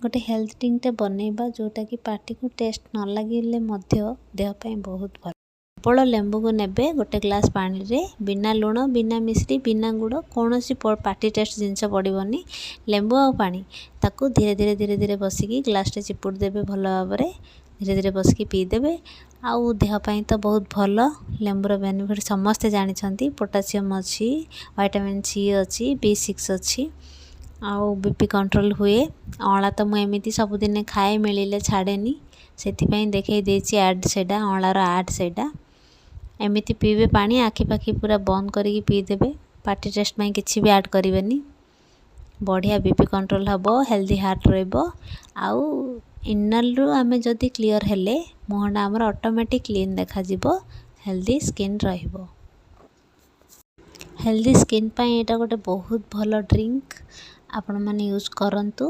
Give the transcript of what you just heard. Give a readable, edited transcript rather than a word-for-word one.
ଗୋଟେ ହେଲ୍ଥ ଡ୍ରିଙ୍କଟେ ବନେଇବା, ଯେଉଁଟାକି ପାଟିକୁ ଟେଷ୍ଟ ନ ଲାଗିଲେ ମଧ୍ୟ ଦେହ ପାଇଁ ବହୁତ ଭଲ। କେବଳ ଲେମ୍ବୁକୁ ନେବେ, ଗୋଟେ ଗ୍ଲାସ୍ ପାଣିରେ, ବିନା ଲୁଣ, ବିନା ମିଶ୍ରି, ବିନା ଗୁଡ଼, କୌଣସି ପାଟି ଟେଷ୍ଟ ଜିନିଷ ପଡ଼ିବନି। ଲେମ୍ବୁ ଆଉ ପାଣି, ତାକୁ ଧୀରେ ଧୀରେ ଧୀରେ ଧୀରେ ବସିକି ଗ୍ଲାସ୍ଟେ ଚିପୁଡ଼ି ଦେବେ। ଭଲ ଭାବରେ ଧୀରେ ଧୀରେ ବସିକି ପିଇଦେବେ। ଆଉ ଦେହ ପାଇଁ ତ ବହୁତ ଭଲ। ଲେମ୍ବୁର ବେନିଫିଟ୍ ସମସ୍ତେ ଜାଣିଛନ୍ତି। ପୋଟାସିୟମ୍ ଅଛି, ଭାଇଟାମିନ୍ ସି ଅଛି, ବି6 ଅଛି ଆଉ ବିପି କଣ୍ଟ୍ରୋଲ୍ ହୁଏ। ଅଁଳା ତ ମୁଁ ଏମିତି ସବୁଦିନେ ଖାଏ, ମିଳିଲେ ଛାଡ଼େନି। ସେଥିପାଇଁ ଦେଖେଇ ଦେଇଛି ଆଡ଼୍ ସେଇଟା, ଅଁଳାର ଆଡ଼୍ ସେଇଟା। ଏମିତି ପିଇବେ ପାଣି, ଆଖି ପାଖି ପୁରା ବନ୍ଦ କରିକି ପିଇଦେବେ। ପାଟି ଟେଷ୍ଟ ପାଇଁ କିଛି ବି ଆଡ଼୍ କରିବେନି। ବଢ଼ିଆ ବିପି କଣ୍ଟ୍ରୋଲ୍ ହେବ, ହେଲ୍ଦି ହାର୍ଟ ରହିବ। ଆଉ ଇନର୍ରୁ ଆମେ ଯଦି କ୍ଲିଅର୍ ହେଲେ ମୁହଁଟା ଆମର ଅଟୋମେଟିକ୍ କ୍ଲିନ୍ ଦେଖାଯିବ, ହେଲ୍ଦି ସ୍କିନ୍ ରହିବ। ହେଲ୍ଦି ସ୍କିନ୍ ପାଇଁ ଏଇଟା ଗୋଟେ ବହୁତ ଭଲ ଡ୍ରିଙ୍କ। ଆପଣମାନେ ୟୁଜ୍ କରନ୍ତୁ।